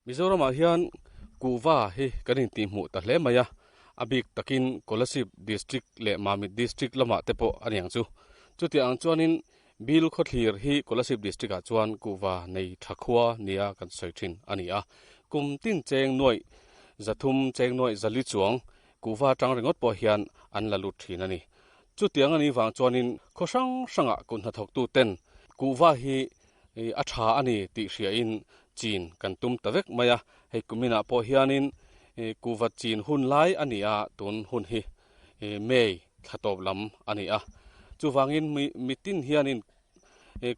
Mizoramah hian kuhva hi kan intihhmuh ta hle mai a, a bik takin Kolasib District leh Mamit District lamah te pawh a niang chu. Chutiang ang chuanin Bil khawthlir hi Kolasib District ah chuan kuhva nei tha khua nia kan sawi thin a ni a. Kum tin cheng nuaih zathum cheng nuaih zali chuang kuhva tang ringawt pawh hian an la lut thin a ni. Chutiang a nih vang chuanin khaw hrang hrangah kut hnathawktu ten kuhva hi a tha a ni tih hriain chin kan tum ta vek mai a, hei kuminah pawh hianin kuhva chin hun lai a ni a, tun hun hi May thla tawp lam a ni a. Chuvangin mitin hianin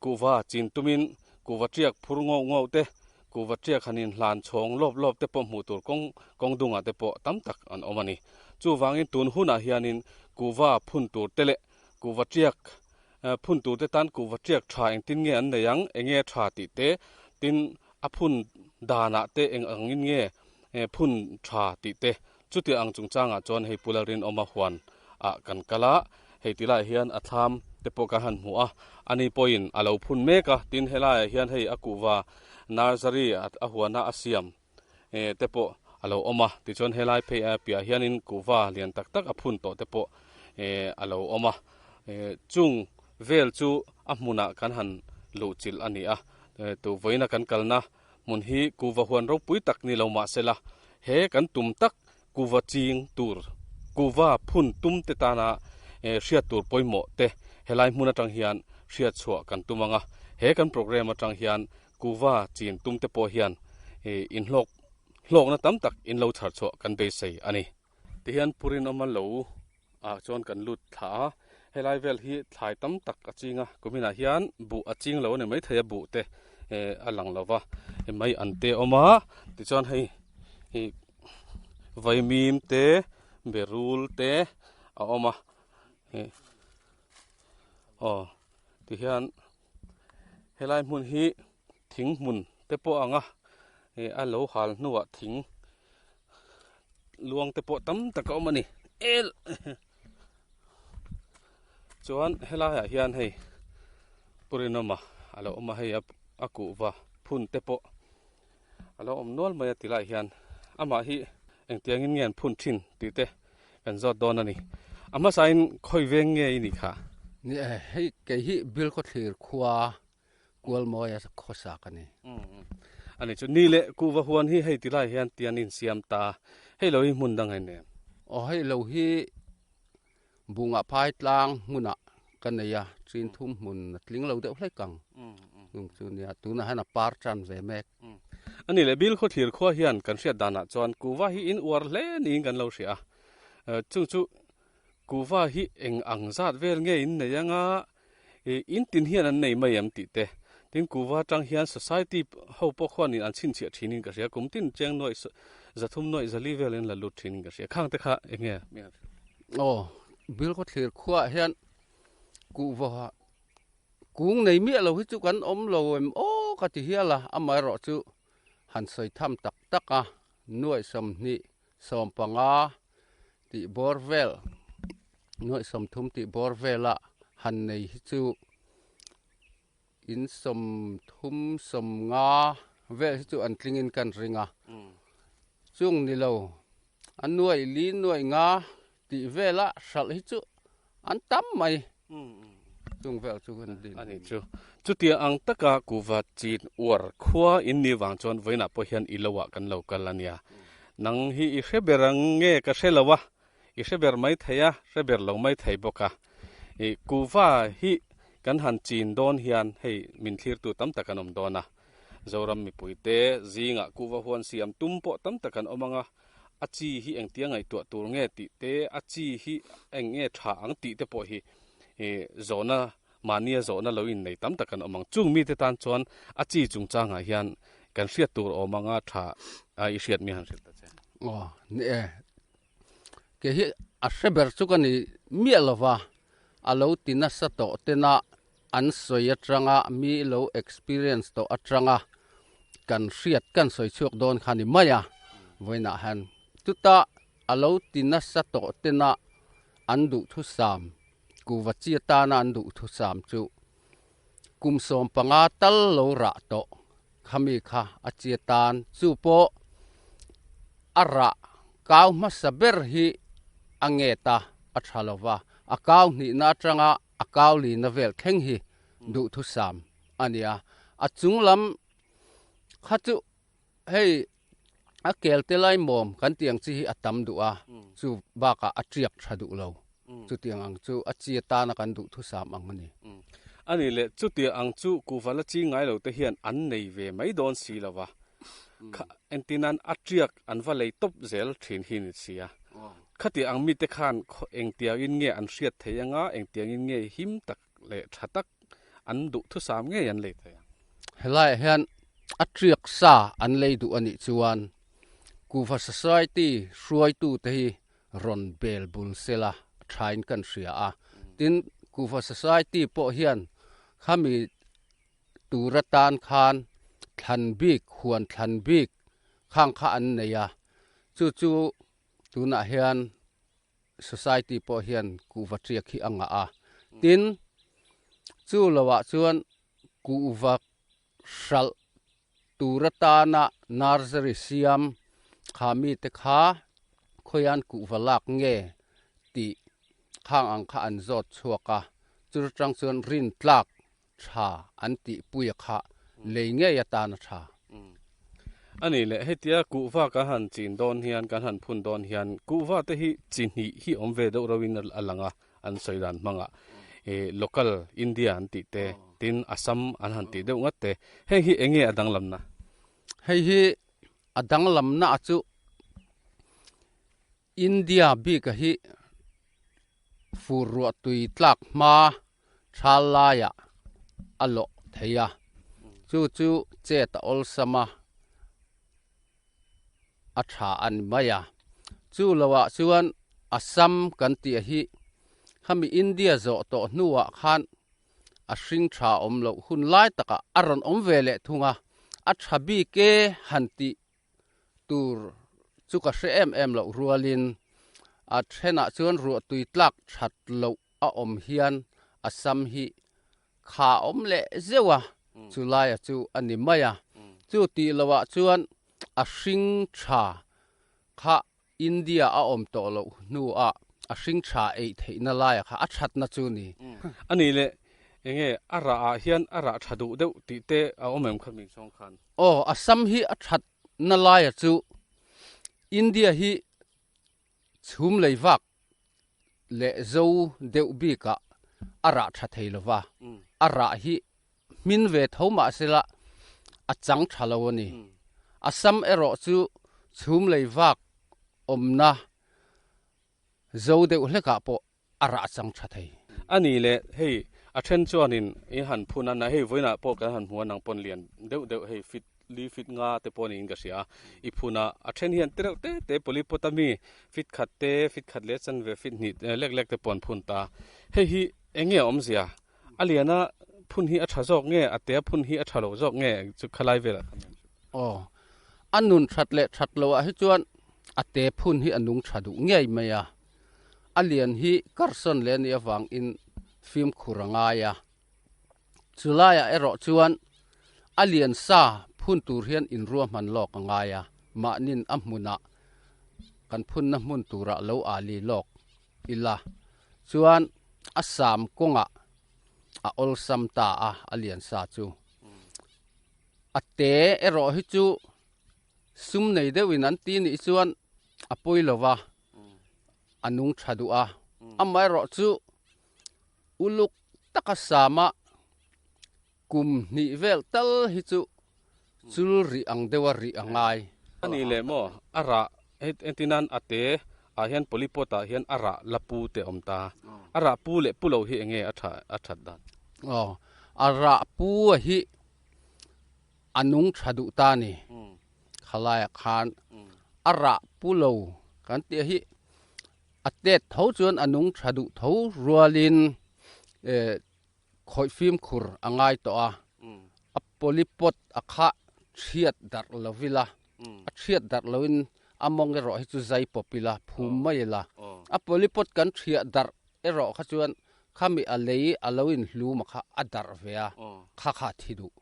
kuhva chin tumin kuhva tiak phur ngauh ngauh te, kuhva tiak han inhlan chhawng lawp lawp te pawh hmuh tur kawng kawng dungah te pawh tam tak an awm a ni. Chuvangin tun hunah hianin kuhva phun tur te leh kuhva tiak phun tur te tan kuhva tiak tha engtin nge an nei ang, enge tha tih te, tin a phun danah te eng angin nge phun tha tih te Chutiang ang chungchangah chuan hei Pu Lalrinawma huan ah kan kal a, hei ti laiah hian a thlam te pawh kan han hmu a, ani pawhin a lo phun mek a, tin helaiah hian hei a kuhva nursery a huana a siam te pawh a lo awm a, tichuan helai phei a piah hianin kuhva lian tak tak a phun tawh te pawh a lo awm a, chung vel chu a hmunah kan han luhchilh a ni a, tu vawiina kan kalna Hmun hi kuhva huan ropui tak ni lo mah sela, he kan tum tak kuhva ching tur, kuhva phun tum te tana hriat tur pawimawh te helai hmun atang hian hriat chhuah kan tum ang a. He kan programme atang hian kuhva chin tum te pawh hian inhlawk hlawkna tam tak in lo chhar chhuah kan beisei a ni. Tihian Purinawma lo ah chuan kan lut thla a, helai vel hi thlai tam tak a ching a, kuminah hian buh a ching lo a ni maithei a buh te a lang lo va, mai an te a awm a, tichuan hei ih vaimim te berul te a awm a, ih aw tihian helai hmun hi thing hmun te pawh a ang a, ih a lo hal hnuah thing. Luang te pawh tam tak a awm a ni el chuan helaiah hian hei Purinawma a lo awm a hei a kuhva phun te pawh a lo awm nual mai a ti lai hian amah hi engtiangin nge an phun thin tih te kan zawt dawn a ni a hmasain khawi veng nge i nih kha? Ni e hei kei hi Bilkhawthlir khua Kualmawia khawsa ka ni. Ani chu ni leh kuhva huan hi hei tilai hian tian in siam ta. Hei lo hi hmun dang en em? Aw hei lo hi Bunga phai tlang hmunah ka nei a, chin thum hmun a tling lo deuh hlek ang. Chung chu nia tunah hian a par tan ve mek. Ani leh Bil khawthlir khua hian kan hriat danah chuan kuhva hi in uar hle niin kan lo hria a. Chung chu kuhva hi eng ang zat vel nge in nei anga Ih in tin hian an nei mai em tih te. Tin kuhva atang hian society ho pawh khuanin an chhinchhiah thinin ka hria. Kum tin cheng nuaih zathum nuaih zali velin la lut thinin ka hria. Khang te kha eng nge mi han hrilh? Aw, Bilkhawthlir khuaah hian kuhva kung nei miah lo hi chu kan awm lo em aw ka ti hial a, amaherawhchu han sawi tham tak tak a, nuaih 20 50 tih bawr vel nuaih 30 tih bawr vela han nei hi chu in 30 50 vel hi chu an tlingin kan ring a chung ni lo a nuaih li nuaih nga tih vela hralh hi chu an tam mai chung vel chu kan din a ni chu chutia ang taka kuva chin uar khua in ni vang chuan vawiinah pawh hian i lo ah kan lo kal a nia nang hi i hre ber ang nge ka hre lo a i hre ber mai thei a hre ber lo mai thei bawk a i kuva hi kan han chin dawn hian hei min thlirtu tam tak an awm dawn a Zoram mipuite zingah kuva huan siam tum pawh tam tak an awm ang a a chi hi engtia ngaihtuah tur nge tih te, a chi hi eng nge tha ang tih te pawh hi ih zawhna mahnia zawhna lo innei tam tak an awm ang. Chung mite tan chuan a chi chungchangah hian kan hriat tur awm anga tha a i hriat mi han hrilh ta che. Aw ni e, kei hi a hre ber chu ka ni miah lova, a lo ti nasa tawh tena an sawi atanga mi lo experience tawh atanga kan hriat kan sawi chhuak dawn kha ni mai a, vawiinah hian chuta a lo ti nasa tawh tena an duhthusam kuhva chi atana an duhthusam chu kum 15 tal lo rah tawh. Khami kha a chi atan chu pawh a rah kau hmasa ber hi a nget a, a tha lo va, a kau hnihna atanga a kau lina vel thleng hi duhthusam a ni a. A chung lam kha chu hei a kel te lai mawm kan tih ang chi hi a tam duh a, chu bakah a tiak tha duh lo. Chutiang ang chu a chi atana kan duhthusam ang a ni. A nih leh, chutiang ang chu kuhva la chi ngai lo te hian an nei ve mai dawn si lo va, kha entirnan a tiak an va lei tawp zel thin hi ni si a. Khatiang ang mite khan engtiangin nge an hriat thei anga, engtiangin nge him tak leh tha tak an duhthusam ngei an lei thei ang. Helaiah hian a tiak sa an lei duh a nih chuan Kuhva Society hruaitute hi rawn bel bul sela thain kan hria a. Tin, Kuhva Society pawh hian khami tur atan khan thlan bik, huan thlan bik khang kha an nei a. Chu chu tunah hian Society pawh hian kuhva tiak hi a ngah a. Tin, chu loah chuan kuhva hralh tur atana nursery siam kha mite kha khawian kuhva lak nge tih khang ang kha an zawt chhuak a, chu atang chuan rin tlak tha an tih pui a kha lei ngei atan a tha. A nih leh hetia kuhva kan han chin dawn hian kan han phun dawn hian kuhva te hi chi hnih hi awm ve deuh reuhin a lang a an sawi dan hmangah ih local India an tih te tin Assam an han tih deuh ngat te heng hi eng nge a danglamna? Hei hi a danglamna chu India bika hi fur ruah tui tlak hma thal laiah a lawh thei a, chu chu chet a awlsam a, a tha a ni mai a. Chu loah chuan Assam kan tih hi khami India zawh tawh hnuah khan a hring tha awm loh hun lai takah a rawn awm ve leh thung a, a tha bik e han tih tur chu ka hre em em loh rualin a thenah chuan ruahtui tlak that loh a awm hian a sam hi kha awm leh zeuh a, chu laia chu a ni mai a. Chu tih loah chuan a hring tha kha India a awm tawh loh hnuah a hring tha eih theihna laia kha a thatna chu ni. A nih leh enge a rah ah hian a rah tha duh deuh tih te a awm em kha min sawng khan? Aw, a sam hi a thatna laia chu India hi chhum lei vak leh zo deuh bikah a rah tha thei lo va, a rah hi hmin ve tho mah sela a chang tha lo a ni. A sam erawh chu chhum lei vak awmna zo deuh hlekah pawh a rah chang tha thei. A ni le, hei a then chuanin i han phun a, na hei vawiinah pawh kan han hmu a, nang pawn lian deuh deuh hei fit li fit nga te pawh niin ka hria a, i phun a, a then hian tereuh te te polypot a mi fit khat te, fit khat leh chanve fit hnih lek lek te pawh an phun ta. Hei hi eng nge a awmzia? A liana phun hi a tha zawk nge a tea phun hi a tha lo zawk nge chu khalai velah khan an hrilh. Aw, a nun that leh that loh ah hi chuan a te phun hi a nung tha duh ngei mai a, a lian hi karsawn leh a nih avangin fimkhur a ngai a. Chulaiah erawh chuan a lian sa phun tur hian inruahman lawk a ngai a, mahnin a hmunah kan phunna hmun turah lo ali lawk ila chuan a sam kawngah a awlsam ta a, a lian sa chu. A te erawh hi chu sum nei deuhin an ti nih chuan a pawi lo va, a nung tha duh a, amaherawh chu Uluk taka sama kum hnih vel tal hi chu chul rih ang deuha rih a ngai. A nih leh maw, a rah entinan a te ah hian polypot ah hian a rah la pu te awm ta. A rah pu leh pu lo hi enge a tha a that dan? Aw, a rah pu a hi a nung tha duh ta ni. Khalaiah khan a rah pu lo kan tih hi A tet tho chuan a nung tha duh tho rualin khawih fimkhur a ngai tawh a, a polypot a kha chhiat darh lo ila, a chhiat darh loin a mawng erawh hi chu zai pawp ila, phum mai ila. A polypot kan chhiah darh erawh kha chuan khami a lei a lo inhlum a kha a darh ve a, kha kha a thi duh.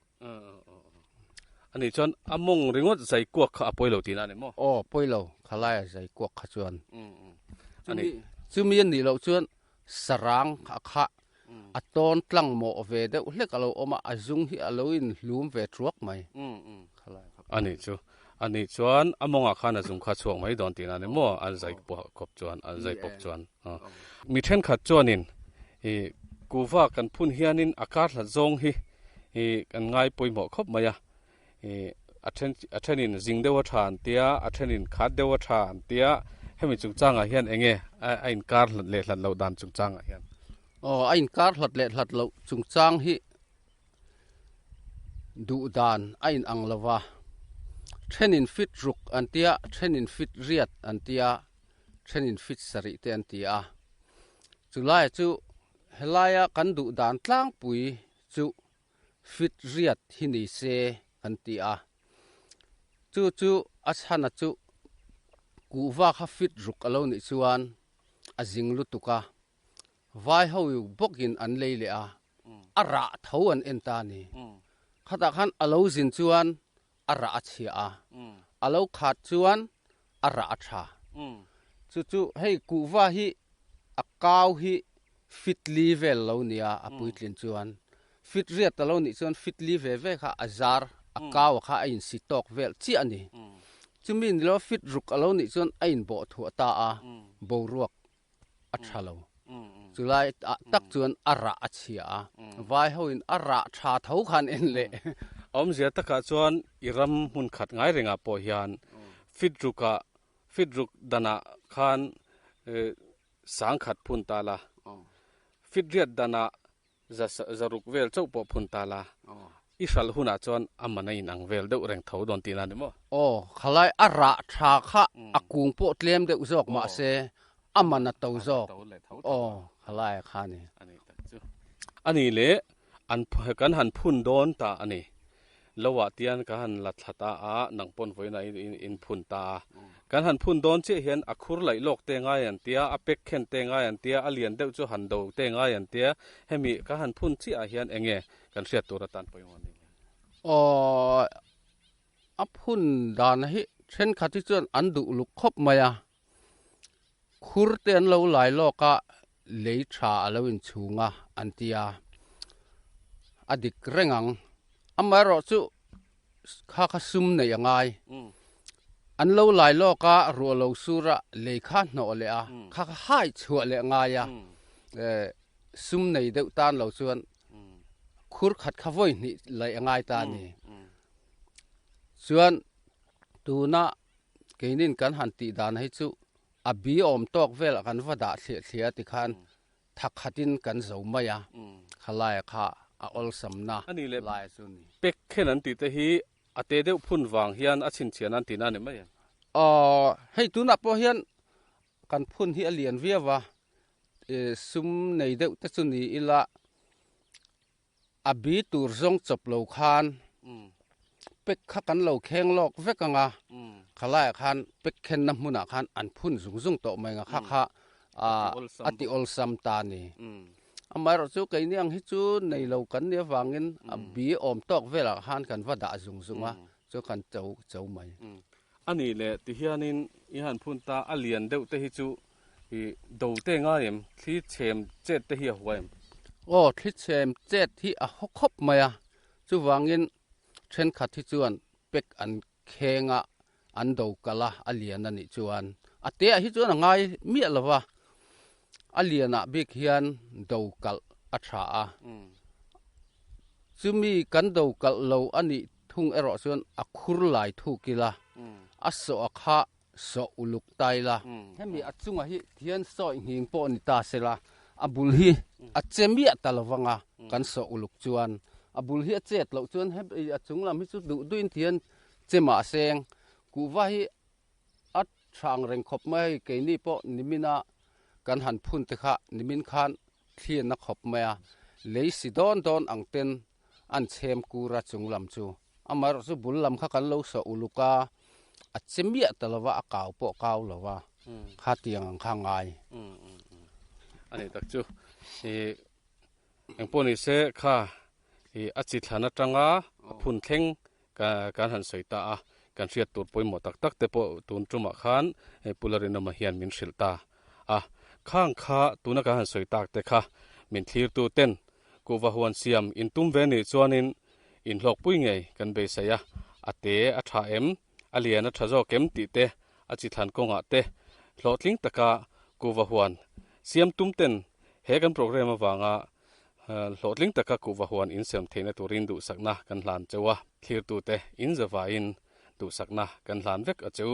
Ani chuan a mawng ringawt zai kuak kha a pawi lo tihna a ni maw? Aw, pawi lo, khalaia zai kuak kha chuan. Chumi, chumi a nih loh chuan sarang a kha a tawn tlang mawh ve deuh hlek a lo awm a, a zung hi a lo inhlum ve thuak mai. Khalai kha. Ani chu, ani chuan a mawngah khan a zung kha chhuak mai dawn tihna a ni maw? A zai kawp chuan, a zai pawp chuan. Mi thenkhat chuanin ih kuhva kan phun hianin a kar hlat zawng hi ih kan ngai pawimawh khawp mai a, ih a then a thenin zing deuh a tha an tia a thenin khat deuh a tha an tia hemi chungchangah hian eng nge a inkar hlat leh hlat loh dan chungchangah hian. Aw a inkar hlat leh hlat loh chungchang hi duh dan a inang lo va, thenin fit ruk an tia thenin fit riat an tia. Thenin fit sarih te an ti a, chulai chu helaia kan duh dan tlangpui chu fit riat hi ni se kan ti a, chu chu a chhana chu kuhva kha fit ruk a lo nih chuan a zing lutuk a, vai ho bawkin an lei leh a, a rah tho an en ta a ni. Khatah khan a lo zin chuan a rah a chhia a, a lo khat chuan a rah a tha. Chu chu hei kuhva hi a kau hi fit li vel lo nia a puitlin chuan fit riat a lo nih chuan fit li ve ve kha a zar a kau a kha a insi tawk vel chiah a ni. Chumi ni lo fit ruk a lo nih chuan a inbawh thuah ta a boruak a tha lo. Chulai ah tak chuan a rah a chhia a, vai ho in a rah tha tho khan en leh. Awmzia takah chuan i ram hmun khat ngai rengah pawh hian fit rukah fit ruk danah khan sang khat phun ta la, fit riat danah Zaruk vel chauh pawh phun ta la, i hralh hunah chuan a man a inang vel deuh reng tho dawn tihna a ni maw? Aw, khalai a rah tha kha a kung pawh tlem deuh zawk mahse a man a to zawk. Aw, khalai a kha a ni. A ni tak chu. A ni leh, an kan han phun dawn ta a ni. Lo ah tian ka han la thla ta a, nang pawn vawiin ah in phun ta a. Kan han phun dawn chiah hian a khur laih lawk te ngai an tia, a pek khen te ngai an tia, a lian deuh chu han do te ngai an tia, hemi ka han phun chiah ah hian eng nge kan hriat tur atan pawimawh ni? Aw, a phun dan hi thenkhat hi chuan an duh luk khawp mai a, khur te an lo lai lawk a, lei tha a lo inchhung a an ti a, a dik reng ang. Amaherawh chu kha kha sum neih a ngai. An lo lai lawk a, ruah lo sur a, lei kha hnawh leh a, kha kha hai chhuah leh a ngai a, sum nei deuh tan lo chuan khur khat kha vawi hnih laih a ngai ta a ni. Chuan tuna Keinin kan han tih dan hi chu a bi awm tawk velah kan va dah thliah thliah a tikhan tha khatin kan zo mai a, khalaia kha a awlsamna lai chu a ni. Pek khen an tih te hi a te deuh phun vang hian a chhinchhiah nan tihna a ni mai em? Aw, hei tunah pawh hian kan phun hi a lian viau a, sum nei deuh te chu ni ila A bi tur zawng chawp lo khan pek kha kan lo kheng lawk vek ang a, khalaiah khan pek khenna hmunah khan an phun zung zung tawh mai ang a, kha kha a ti awlsam ta a ni. Amaherawh chu keini ang hi chu nei lo kan nih avangin a bi awm tawk velah khan kan va dah zung zung a, chu kan cho cho mai. A nih leh tihianin i han phun ta a lian deuh te hi chu I do te ngai em? Thli chhem chet te hi a hua em? Aw, thli chhem chet hi a haw khawp mai a, chuvangin thenkhat hi chuan pek an kheng a, an do kalh a, a lian a nih chuan a te ah hi chuan a ngai miah lo va, a lian ah bik hian do kalh a tha a, chumi kan do kalh lo a nih thung erawh chuan a khur lai thuk ila, a sawh a kha Sawh uluk tai la. Hemi a chungah hi thian sawi nghing pawh ni ta se la, a bul hi a che miah ta lo vang a, kan sawh uluk chuan a bul hi a chet loh chuan hemi a chung lam hi chu duh duhin thian che mah seng kuhva hi a tha ang reng khawp mai hei keini pawh nimina kan han phun te kha nimin khan thlian a khawp mai a, lei si dawn dawn ang ten an chhem kur a chung lam chu. Amaherawh chu bul lam kha kan lo sawh uluk a, a che miah ta lova, a kau pawh a kau lo va, kha tiang ang kha a ngai. A nih tak chu i engpawh ni se kha i a chi thlan atanga a phun thleng. Kan han sawi ta a, kan hriat tur pawimawh tak tak te pawh tun tumah khan Pu Larinawma hian min hrilh ta a. Khang kha tuna kan han sawi tak te kha min thlirtu ten kuhva huan siam in tum ve nih chuanin inhlawkpui ngei kan beisei a, a te a tha em, a lian a tha zawk em tih te, a chi thlan kawngah te hlawhtling taka kuhva huan siam tum ten he kan programme avanga Hlawhtling taka kuhva huan insiam theihna turin duhsakna kan hlan cheu a, thlirtute in zavaiin duhsakna kan hlan vek a cheu.